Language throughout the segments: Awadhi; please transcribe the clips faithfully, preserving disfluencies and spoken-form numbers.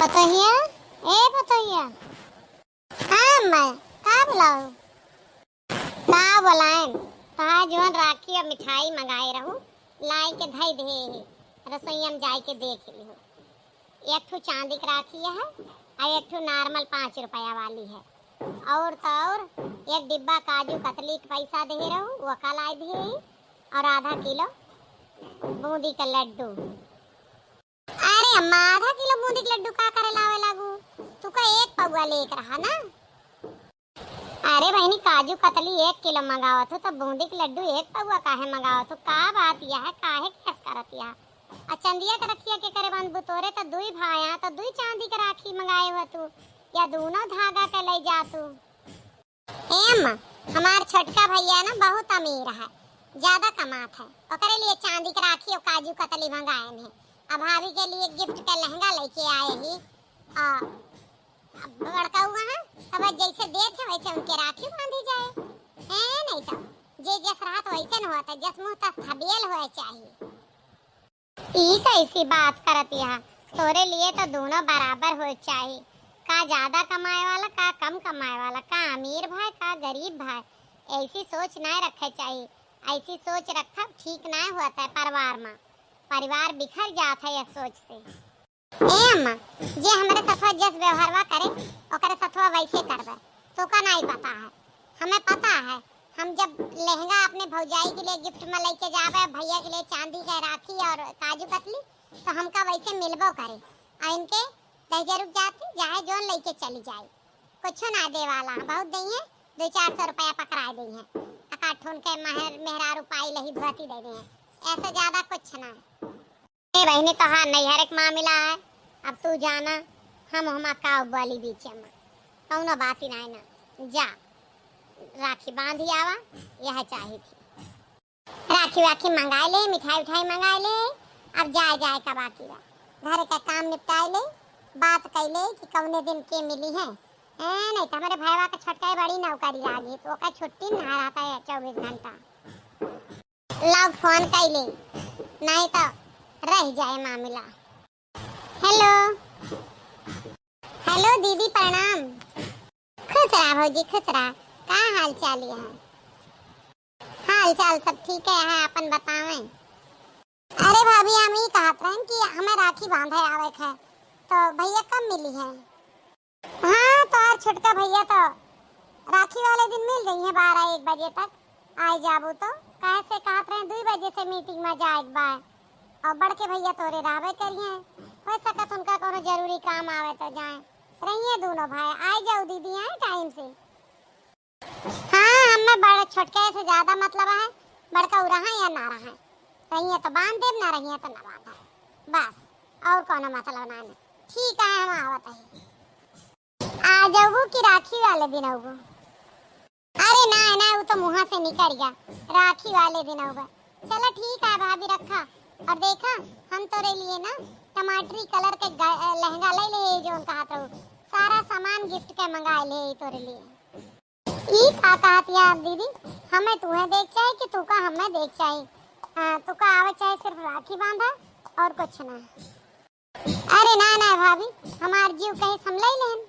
पतोहिया, ए पतोहिया। हाँ अम्मा, का बोलाओ? का बोलाएन? तोहार जौन राखी और मिठाई मंगाए रहू, लाई के धई दे ही, रसोईया में जाए के देख लिहू। एक ठो चांदी के राखी है और एक ठो normal पाँच रुपया वाली है। और तो और एक डिब्बा काजू कतली के पैसा दे रहू, वो का लाई दे ही, और आधा किलो बूंदी के लड्डू। अरे अम्मा, आधा किलो बूंदी के लड्डू का करे लावे लागू? तू का एक पौवा लेके रहा ना। अरे बहिनी, काजू कतली एक किलो मंगावत हो, तो बूंदी के लड्डू एक पौवा काहे मंगावत हो? का बात यह है, काहे केस करत यह? आ चंदिया के रखिया के करे बांधबू? तोरे तो दुई भाई हैं, तो दुई चांदी के राखी मंगाए हो तू, या दोनों धागा के ले जा तू। ए अम्मा, हमार छोटका भैया ना बहुत अमीर है, ज्यादा कमात है, ओकरे लिए चांदी के राखी और काजू कतली मंगाएन है। अब भाभी के लिए gift के लहंगा लेके आए ही। आ, अब बड़का हुआ है, अब जैसे देत है वैसे उनके राखी बांधी जाए। है नहीं तो जे जस रहत वैसे न होत है, जस मुँह तस थबियल होए चाहिए। ई कैसी बात करत यह? तोरे लिए तो दोनों बराबर होए चाही। का ज्यादा कमाए वाला, का कम कमाए वाला, का अमीर भाई, का गरीब भाई, ऐसी सोच ना रखे चाही। ऐसी सोच रखब ठीक ना होत है परिवार में। परिवार बिखर जात है यह सोच से। ए अम्मा, जे हमरे सथवा जस व्यवहारवा करे, ओकरे सथवा वैसे करबे। तोका नाई पता है, हमें पता है। हम जब लहंगा अपने भौजाई के लिए gift में लेके जाबे, भैया के लिए चांदी के राखी और काजू कतली, तो हमका वैसे मिलबो करे। और इनके दहिजरुक जाती, चाहे जौन लेके चली जाए, कुछ ना दे वाला है। बहुत दइहे, दो चार सौ रुपया पकड़ाए दइहे। अकाठून के महर मेहरारू पाई लही धोती दे दइहे, ऐसे ज्यादा कुछ ना। ए बहिनी, तोहार नैहर एक मामला है, अब तू जाना, हम हमा का बोली बीच में, कौनो बात ही नाय ना। जा, राखी बांधी आवा, यह चाही थी। राखी वाखी मंगाए ले, मिठाई उठाई मंगाए ले, अब जाए जाए का बाकी बा। घर का काम निपटाए ले, बात कैले कि कौने दिन के मिली है। ए, नहीं तो हमारे भैया के छोटका बड़ी नौकरी लागी, तो ओकर छुट्टी ना रहता है चौबीस घंटा। लाओ फोन कैले, नहीं तो रह जाए मामला। हेलो, हेलो दीदी प्रणाम। खुश रहा भौजी, खुश रहा। का हाल चाल है? हाल चाल सब ठीक है, है अपन बतावें। अरे भाभी, हम ई कहत रहन कि हमें राखी बांधे आवे के है, तो भैया कब मिली है? हाँ, तोहार छोटका भैया तो राखी वाले दिन मिल जइहे बारह एक बजे तक। आए जाबू तो, काहे से कहत रहे दुई बजे से meeting में जाए के बा। और बड़के भैया तोरे रहबे करिहे, हो सकत उनका कोनो जरूरी काम आवे तो जाए। रहिए दोनों भाई, आए जाओ दीदी, आए time से। हाँ, हमें बड़ छोटके से ज्यादा मतलब है, बड़का उ रहा या ना रहा, रहिए तो बांध देब, ना रहिए तो ना बांधब, बस, और कोनो मतलब ना है। ठीक है, हम आवत है। आ जाबू कि राखी वाले दिन आबू? अरे ना ना, वो तो मुँह से निकल गया, राखी वाले दिन आबू। चला ठीक है भाभी, रखा। और देखा, हम तोरे लिए ना टमाटरी colour के ग-, लहंगा ले ले, जौन कहत रहू, सारा सामान gift के मंगा ले तोरे लिए। ई का कहत या दीदी, हमें तुहे देख चाही कि तू का हमें देख चाही? हाँ, तू का आवे चाहे सिर्फ राखी बांधा और कुछ ना। अरे ना ना भाभी, हमार जीव कहीं संभले लेन।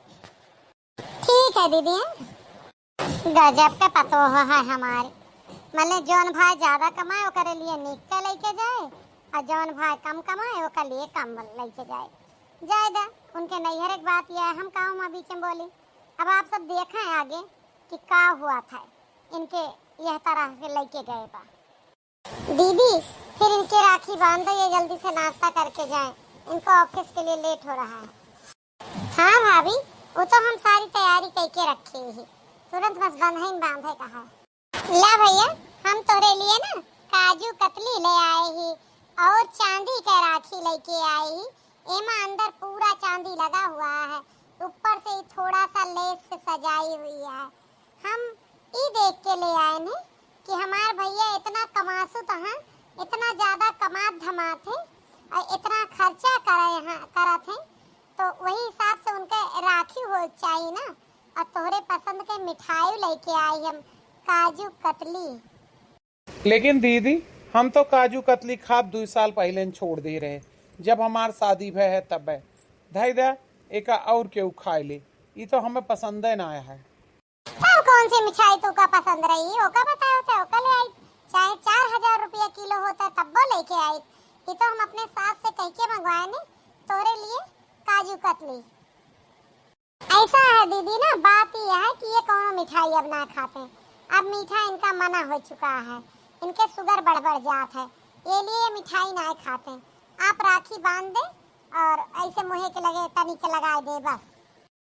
ठीक है दीदी, हैं? गजब के पतोह है हमारी। मने जौन भाई ज्यादा कमाए ओकरे लिए नीक के लेके जाए, और जौन भाई कम कमाए ओकर लिए कम लेके जाए। जाए दा, उनके नैहर एक बात यह है, हम का हुआ बीच में बोली। अब आप सब देखें आगे कि का हुआ था, इनके यह तरह के लेके गए बा। दीदी, फिर इनके राखी बांध दो, ये जल्दी से नाश्ता करके जाएं, इनको office के लिए late हो रहा है। हाँ भाभी, वो तो हम सारी तैयारी करके रखे ही, तुरंत बस बंधे ही बांधे कहा। ला भैया, हम तोरे लिए ना काजू कतली ले आए ही और चांदी के राखी लेके आए ही। एमा अंदर पूरा चांदी लगा हुआ है, ऊपर से ही थोड़ा सा lace से सजाई हुई है। हम ई देख के ले आए हैं कि हमार भैया इतना कमासुत हैं, इतना ज्यादा कमात धमात हैं और इतना खर्चा करे हैं, करत हैं, तो वही हिसाब से उनके राखी हो चाहिए ना। और तोहरे पसंद के मिठाई लेके आई हम, काजू कतली। लेकिन दीदी, हम तो काजू कतली खाब दुई साल पहिले छोड़ दे रहे, जब हमार शादी भय है तब। धई दा, एका और केहू खाए ले। ई तो हमें पसंदे ना आया है। तब कौन सी मिठाई तू का पसंद रही, ओका बताओ तो ओका ले आई। चाहे चार हजार रुपया किलो होता तब्बो लेके आई। ई तो हम अपने सास से कह के मंगवाए ने तोरे लिए काजू कतली। ऐसा है दीदी ना, बात ये है कि ये कौनो मिठाई अब ना खाते, अब मीठा इनका मना हो चुका है, इनके शुगर बढ़ बढ़ जात है, ये लिए ये मिठाई ना खाते। आप राखी बांध दे और ऐसे मुँहे के लगे तनिक लगाए दे बस।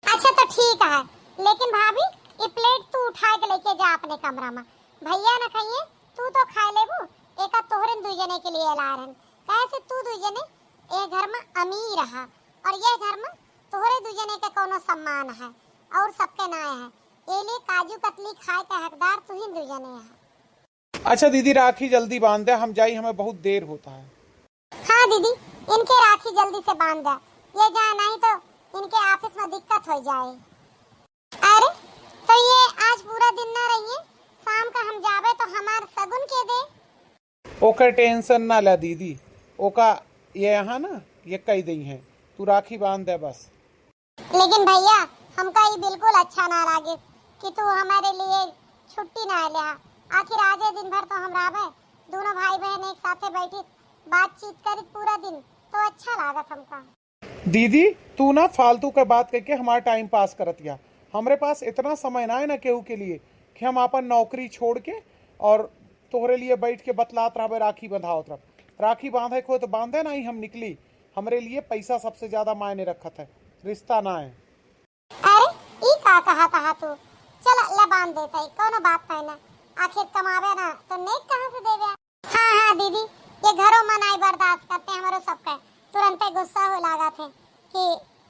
अच्छा तो ठीक है, लेकिन भाभी, ये प्लेट तू उठा के लेके जा अपने कमरा में। भैया न खाइए, तू तो खाए लेबू, एका तोहरे दुई जने के लिए ला रहन। कहे से तू दुई जने ए घर में अमीर रहा और ये घर में तोहरे दुई जने के कोनो सम्मान है और सबके नाय है। ये लिए काजू कतली खाए के हकदार तू ही दुई जने है। अच्छा दीदी, राखी जल्दी बांध दे, हम जाई, हमें बहुत देर होता है। हाँ दीदी, इनके राखी जल्दी से बांध दे, ये जाए नहीं तो इनके ऑफिस में दिक्कत हो जाए। अरे, तो ये आज पूरा दिन ना रहिए, शाम का हम जावे तो हमार सगुन के दे? ओकर टेंशन ना ला दीदी, ओका ये यहाँ ना ये कह दई हैं, तू राखी बांध दे बस। लेकिन भैया, हमका ई बिल्कुल अच्छा ना लागे कि तू हमारे लिए छुट्टी ना ले। आखिर आजे दिन भर तो हम रहबे, दोनों भाई बहन एक साथे बैठी बातचीत करी पूरा दिन, तो अच्छा लागत हमका। दीदी, तू ना फालतू के बात कह के हमारा टाइम पास करत या। हमरे पास इतना समय ना है ना केहू के लिए कि हम आपन नौकरी छोड़ के और तोहरे लिए बैठ के बतलात रहबे, राखी बंधावत रहब। राखी बांधे को तो बांधे, ना ही हम निकली। हमरे लिए पैसा सबसे ज्यादा मायने रखत है, रिश्ता ना है। अरे, ई का कहा तहा तू? चल, ला बांध देते, कौनो बात नहीं ना। आखिर कमावे ना तो नेक कहाँ से देवे? हाँ, हाँ दीदी, ये घरों में नाई बर्दाश्त करते हमरो सबके। तुरंते गुस्सा हो लागत है कि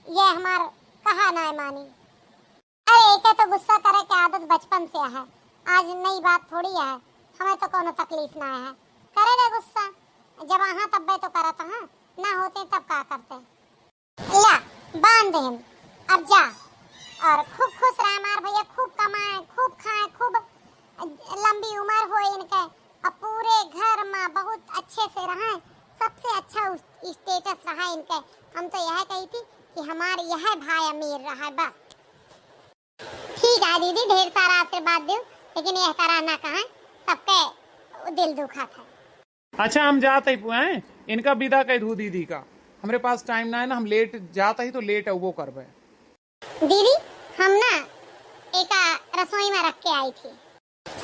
ये हमार कहा नाई मानी। अरे, एके तो गुस्सा करे के आदत बचपन से है, आज नई बात थोड़ी है। हमें तो कोनो तकलीफ ना है, करे दे गुस्सा। जब आहा तब्बे तो करत हा, ना होते तब का करते। ला, बांध देहन, अब जा। और खूब खुश रहे हमार भैया, खूब कमाए, खूब खाए, खूब लंबी उम्र हो इनके, और पूरे घर में बहुत अच्छे से रहे, सबसे अच्छा उस-, स्टेटस रहा इनके। हम तो यह कही थी कि हमार यह भाई अमीर रहा बस। ठीक है दीदी, ढेर सारा आशीर्वाद दियो, लेकिन यह तरह ना कहें, सबके दिल दुखत है। अच्छा, हम जात ही पुआए, इनका विदा कह दू दीदी का, हमरे पास टाइम ना है ना, हम लेट जात ही तो लेट अउबो करबे। दीदी, हम ना एका रसोई में रख के आई थी।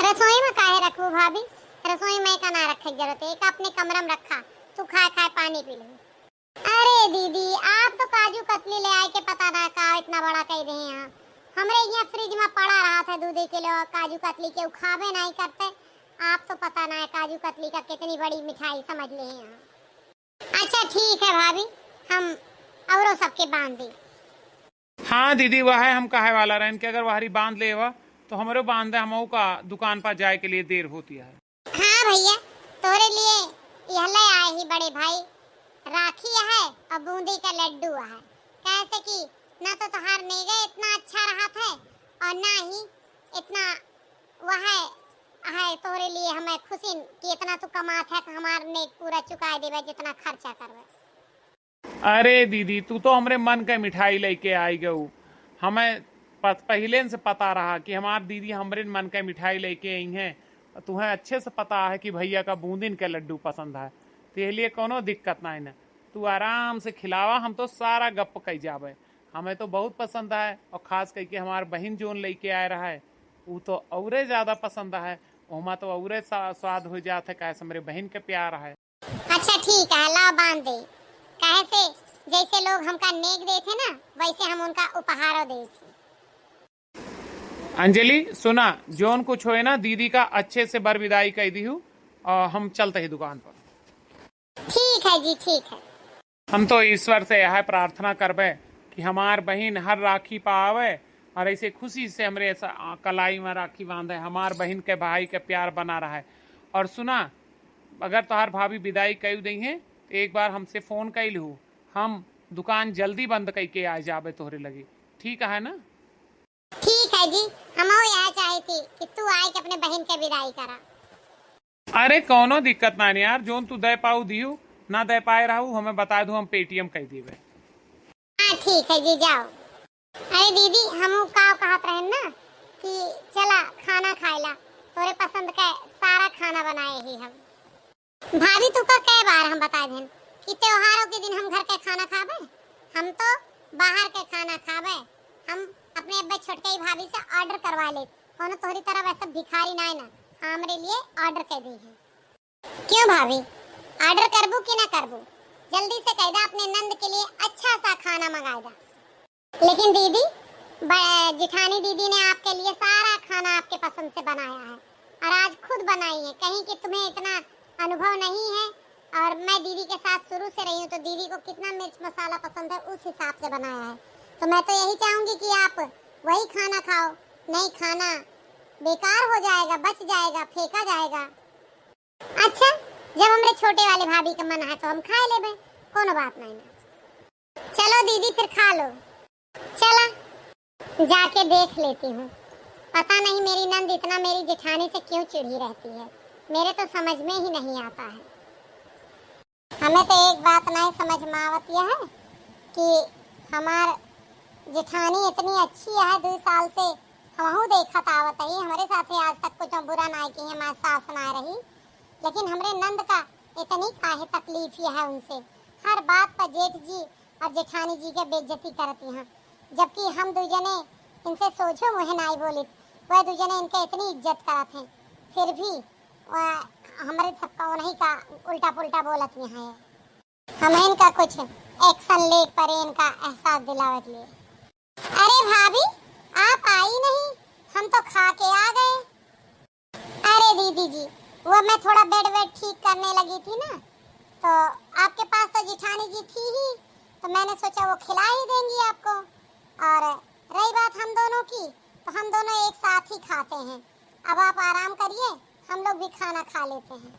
रसोई में काहे रखबू भाभी? रसोई में एका ना रखे के जरूरत है, एका अपने कमरा में रखा, तू खाए खाए पानी पी ले। अरे दीदी, आप तो काजू कतली ले आए के पता ना का इतना बड़ा कह रहे हैं। हमरे यहाँ फ्रिज में पड़ा रहा था दू दू किलो काजू कतली, केहू खाबे नहीं करते। आप तो पता ना है काजू कतली का कितनी बड़ी मिठाई समझ ले हैं। अच्छा ठीक है भाभी, हम औरों सबके बांध दी। हाँ दीदी, वह हम कहे वाला रहन कि अगर वहरी बांध लेवा तो हमरो बांध दे, हमहू का दुकान पर जाए के लिए देर होती है। हाँ भैया, तोरे लिए यह ले आए ही बड़े भाई, राखी है और बूंदी का लड्डू है। कैसे कि ना तो तोहार नेगे इतना अच्छा रहत है और ना ही इतना वह है तोरे लिए हमें खुशी कि इतना तू कमात है कि हमार नेग पूरा चुकाए देवे जितना खर्चा करवे। अरे दीदी, तू तो हमरे मन के मिठाई लेके आई गऊ। हमें प-, पहिले से पता रहा कि हमार दीदी हमरे मन के मिठाई लेके आई हैं। तुहें अच्छे से पता है कि भैया का बूंदिन के लड्डू पसंद है, तो ये लिए कोनो दिक्कत ना है ना। तू आराम से खिलावा, हम तो सारा गप कह जावे। हमें तो बहुत पसंद है, और खास करके हमार बहिन जोन लेके आए रहा है, ऊ तो औरे ज्यादा पसंद है। ओमा तो औरे सा-, स्वाद हो जात है, काहे से हमरे बहिन के प्यार है। अच्छा ठीक है, ला बांध दे। काहे से जैसे लोग हमका नेग देथे ना, वैसे हम उनका उपहारो देथे। अंजलि, सुना, जोन कुछ होए ना, दीदी का अच्छे से बर विदाई कह दिहू, और हम चलते ही दुकान पर। ठीक है जी, ठीक है। हम तो ईश्वर से यह प्रार्थना करबे कि हमार बहिन हर राखी पावे और ऐसे खुशी से हमरे स-, आ, कलाई में राखी बांधे, हमार बहिन के भाई के प्यार बना रहे। और सुना, अगर तोहार भाभी विदाई कई दई हैं, तो एक बार हमसे फोन कई लिहू, हम दुकान जल्दी बंद कई के आ जाबे तोहरे लगे, ठीक है ना? ठीक है जी, हमहू यह चाही थी कि तू आए के अपने बहिन के विदाई करा। अरे कौनो दिक्कत ना यार, जोन तू दे पाऊ दिहू, ना दे पाए रहू, हमें बता दू, हम पेटीएम कई देबे। हाँ ठीक है जी, जाओ। अरे दीदी, हमहू का कहत रहेन ना कि चला खाना खाइला, तोरे पसंद का सारा खाना बनाए ही हम। भाभी, तू का कई बार हम बताए देन कि त्योहारों के दिन हम घर के खाना खाबे, हम तो बाहर के खाना खाबे। हम अपने अब्बे छोटकई भाभी से order करवा ले, कोनो तोहरी तरह वैसे भिखारी ना है ना, हमरे लिए order कर दी है। क्यों भाभी, order करबू कि ना करबू? जल्दी से कह दा, अपने नंद के लिए अच्छा सा खाना मंगा दा। लेकिन दीदी, ब-, जेठानी दीदी ने आपके लिए सारा खाना आपके पसंद से बनाया है और आज खुद बनाई है। कहीं कि तुम्हें इतना अनुभव नहीं है और मैं दीदी के साथ शुरू से रही हूँ, तो दीदी को कितना मिर्च मसाला पसंद है, उस हिसाब से बनाया है। तो मैं तो यही चाहूँगी कि आप वही खाना खाओ, नहीं खाना बेकार हो जाएगा, बच जाएगा, फेंका जाएगा। अच्छा, जब हमरे छोटे वाले भाभी का मन है तो हम खाए लेबे, कोनो बात नहीं ना। चलो दीदी, फिर खा लो। चला, जाके देख लेती हूँ। पता नहीं मेरी नंद इतना मेरी जेठानी से क्यों चिढ़ी रहती है, मेरे तो समझ में ही नहीं आता है। हमें तो एक बात नहीं समझ में आवत यह है कि हमार जेठानी इतनी अच्छी है, दो साल से हमहू देखत आवत है, हमरे साथे आज तक कुछ बुरा ना की है, हमार सास ना रही, लेकिन हमरे नंद का इतनी काहे तकलीफ यह है उनसे। हर बात पर जेठ जी और जेठानी जी के बेइज्जती करत यहाँ, जबकि हम दू जने इनसे सोझो मुँहे नाई बोलित, वह दू जने इनके इतनी इज्जत करत हैं, फिर भी वह हमरे सबका उन्हीं का उल्टा पुल्टा बोलत यहाँ है। हम इनका कुछ action ले परे इनका एहसास दिलावे के लिए। अरे भाभी, आप आई नहीं, हम तो खा के आ गए। अरे दीदी जी, वो मैं थोड़ा bed वेड ठीक करने लगी थी ना, तो आपके पास तो जिठानी जी थी ही, तो मैंने सोचा वो खिला ही देंगी आपको। और रही बात हम दोनों की, तो हम दोनों एक साथ ही खाते हैं। अब आप आराम करिए, हम लोग भी खाना खा लेते हैं।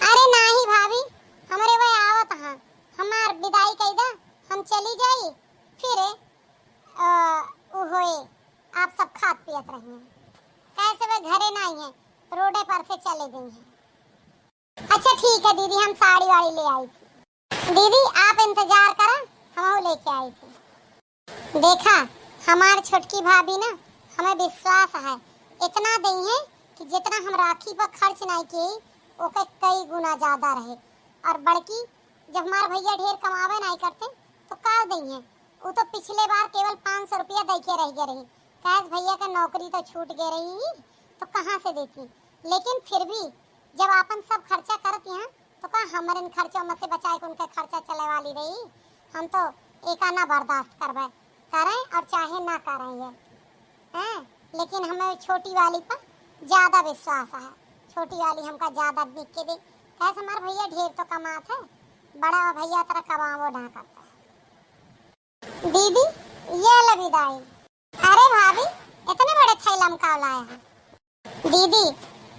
अरे नाही भाभी, हमरे वह आवत हाँ, हमार विदाई कई दा, हम चली जाई, फिर अ, उ होए, आप सब खात पियत रहिए। कैसे वे घरे नाही है, रोडे पर से चले गई हैं। अच्छा ठीक है दीदी, हम साड़ी वाड़ी ले आई थी। दीदी आप इंतजार करा, हम लेके आई थी। देखा, हमार छोटकी भाभी ना, हमें विश्वास है, इतना दई है कि जितना हम राखी पर खर्च नहीं की, ओके कई गुना ज्यादा रहे। और बड़की, जब हमार भैया ढेर कमावे नहीं करते, तो का दई है? वो तो पिछले बार केवल पाँच सौ रुपया दे के रह गए रही, कैस भैया का नौकरी तो छूट गए रही, तो कहाँ से देती? लेकिन फिर भी जब आपन सब खर्चा करती हैं, तो का हमरन खर्चों में से बचाए के उनके खर्चा चले वाली रही? हम तो एका ना बर्दाश्त करबे, करें और चाहे ना करें ये, हैं? लेकिन हमें छोटी वाली पर ज्यादा विश्वास है, छोटी वाली हमका ज्यादा बिक के दे, कैसे हमार भैया ढेर तो कमात है, बड़ा भैया तरह कमावो ना करता है। दीदी, ये ले विदाई। अरे भाभी, इतने बड़े थैला में का लाए हैं? दीदी,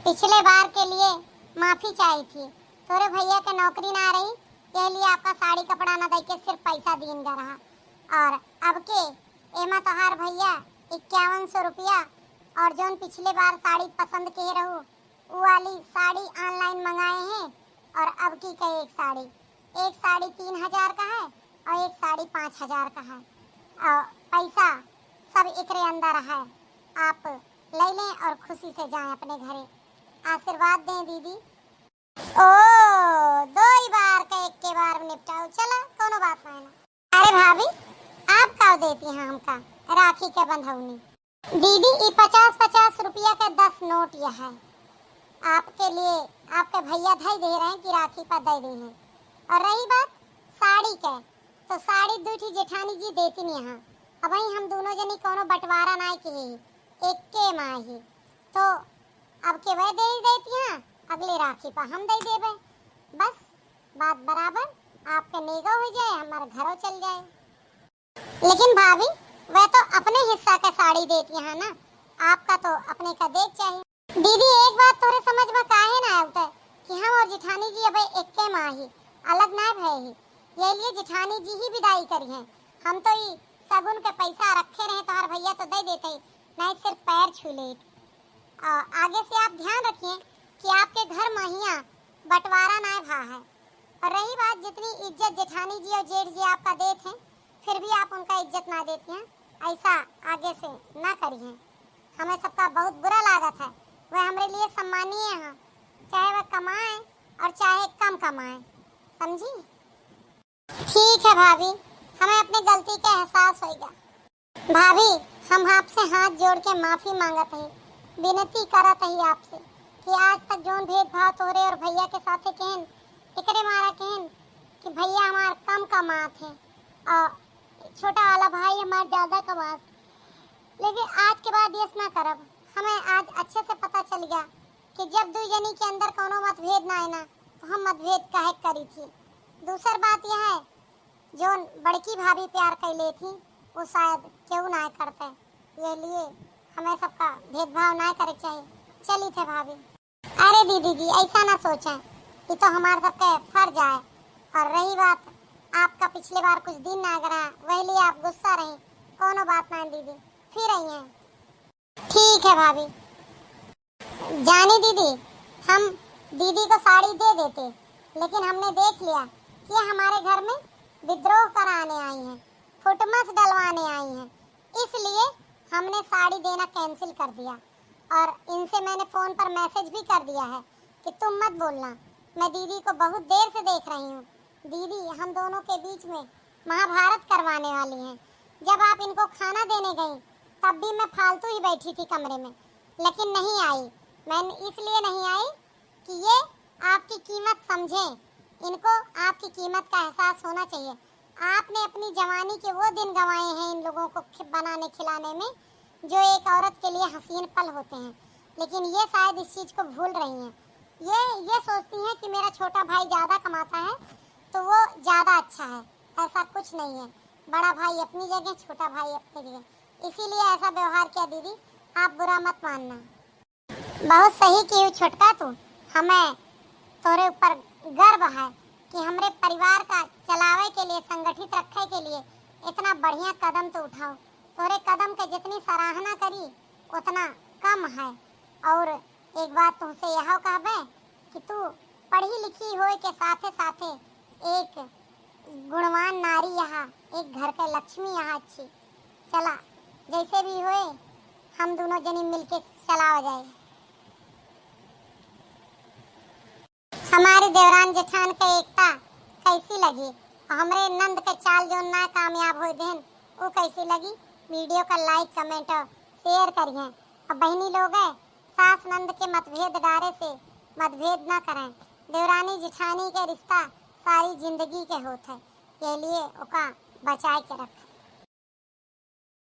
पिछले बार के लिए माफी चाही थी। तोरे भैया के नौकरी ना रही, यह लिए आपका साड़ी कपड़ा ना दे के सिर्फ पैसा दीन गा रहा। और अब के एमा तोहार भैया इक्यावन सौ रुपया और जौन पिछले बार साड़ी पसंद के रहू, उ वाली साड़ी online मंगाए हैं और अब की के एक साड़ी, एक साड़ी तीन हजार का है और एक साड़ी पाँच हजार का है। और पैसा सब एकरे अंदर है, आप ले लें और खुशी से जाएं अपने घरे। आशीर्वाद दें दीदी। ओ, दो ही बार का एक के बार में निपटाओ, चला कोनो बात नहीं ना। अरे भाभी, आप का देती हैं हमका राखी के बंधौनी? दीदी, ई पचास पचास रुपया के दस नोट यह है, आपके लिए, आपके भैया धई दे रहे हैं कि राखी पर दे दे हैं। और रही बात साड़ी के, तो साड़ी दुई ठी जेठानी जी देती नहीं यहाँ। अब वही हम दोनों जनी कोनो बंटवारा ना किए, एक के माँ ही। तो अब के वह दे ही देती हैं, अगले राखी पर हम दे देबे। बस बात बराबर, आपके नेगो हो जाए, हमारे घरों चल जाए। लेकिन भाभी, वह तो अपने हिस्सा का साड़ी देती है ना, आपका तो अपने का देख चाहिए। दीदी, एक बात तोरे समझ में काहे ना आवत है कि हम और जिठानी जी अबे एक्के माँ ही, अलग ना भए ही, ये लिए जिठानी जी ही विदाई करी हैं। हम तो ई सगुन के पैसा रखे रहे, तोहर भैया तो दे देते ही, नहीं सिर्फ पैर छू ले। आ, आगे से आप ध्यान रखिए कि आपके घर महिया बंटवारा ना भा है। और रही बात जितनी इज्जत जेठानी जी और जेठ जी आपका देत हैं, फिर भी आप उनका इज्जत ना देती हैं, ऐसा आगे से ना करिए। हमें सबका बहुत बुरा लागत है। वह हमरे लिए सम्मानीय हैं, चाहे वह कमाएं और चाहे कम कमाएं, समझी? ठीक है भाभी, हमें अपनी गलती का एहसास होइगा। भाभी, हम आपसे हाथ जोड़ के माफी मांगत हई, विनती करत हई आपसे कि आज तक जौन भेदभाव तोहरे और भैया के साथे केहन, एकरे मारा केहन कि भैया हमार कम कमात हैं और छोटा वाला भाई हमार ज्यादा कमात, लेकिन आज के बाद ये ना करब। हमें आज अच्छे से पता चल गया कि जब दुई जनी के अंदर कौनो मतभेद ना आए ना, तो हम मतभेद काहे करी थी। दूसर बात यह है, जौन बड़की भाभी प्यार कैले थी, वो शायद केहू ना करते। ये लिए हमें सबका भेदभाव ना करे के चाहिए। चली थे भाभी। अरे दीदी जी, ऐसा ना सोचें, ये तो हमारे सबके फर्ज आए। और रही बात आपका पिछले बार कुछ दिन ना गरा, वही लिए आप गुस्सा रही, कौनो बात ना दीदी, फिर आई हैं। ठीक है भाभी। जानी दीदी, हम दीदी को साड़ी दे देते, लेकिन हमने देख लिया कि ये हमारे घर में विद्रोह कराने आई हैं, फुटमस डलवाने आई हैं, इसलिए हमने साड़ी देना कैंसिल कर दिया। और इनसे मैंने फोन पर मैसेज भी कर दिया है कि तुम मत बोलना, मैं दीदी को बहुत देर से देख रही हूँ। दीदी हम दोनों के बीच में महाभारत करवाने वाली हैं। जब आप इनको खाना देने गई, तब भी मैं फालतू ही बैठी थी कमरे में, लेकिन नहीं आई। मैं इसलिए नहीं आई कि ये आपकी कीमत समझें, इनको आपकी कीमत का एहसास होना चाहिए। आपने अपनी जवानी के वो दिन गंवाए हैं इन लोगों को खि-, बनाने खिलाने में, जो एक औरत के लिए हसीन पल होते हैं, लेकिन ये शायद इस चीज़ को भूल रही हैं। ये ये सोचती हैं कि मेरा छोटा भाई ज़्यादा कमाता है तो वो ज़्यादा अच्छा है। ऐसा कुछ नहीं है, बड़ा भाई अपनी जगह, छोटा भाई अपनी जगह, इसीलिए ऐसा व्यवहार किया। दीदी आप बुरा मत मानना। बहुत सही किहू छोटका तू, हमें तोरे ऊपर गर्व है कि हमरे परिवार का चलावे के लिए, संगठित रखे के लिए इतना बढ़िया कदम तू उठाओ। तोरे कदम के जितनी सराहना करी उतना कम है। और एक बात तुमसे यह कहबे कि तू पढ़ी लिखी होए के साथे साथे एक गुणवान नारी यहाँ एक घर के लक्ष्मी यहाँ अच्छी। चला, जैसे भी होए हम दोनों जनी मिलके चलावा जाए। हमारे देवरान जेठान के एकता कैसी लगी और हमरे नंद के चाल जौन ना कामयाब होए देन, वो कैसी लगी? वीडियो का लाइक, कमेंट और शेयर करिए। और बहनी लोग है, सास नंद के मतभेद डारे से मतभेद ना करें। देवरानी जेठानी के रिश्ता सारी जिंदगी के होत है, ये लिए ओका बचाए के रखें।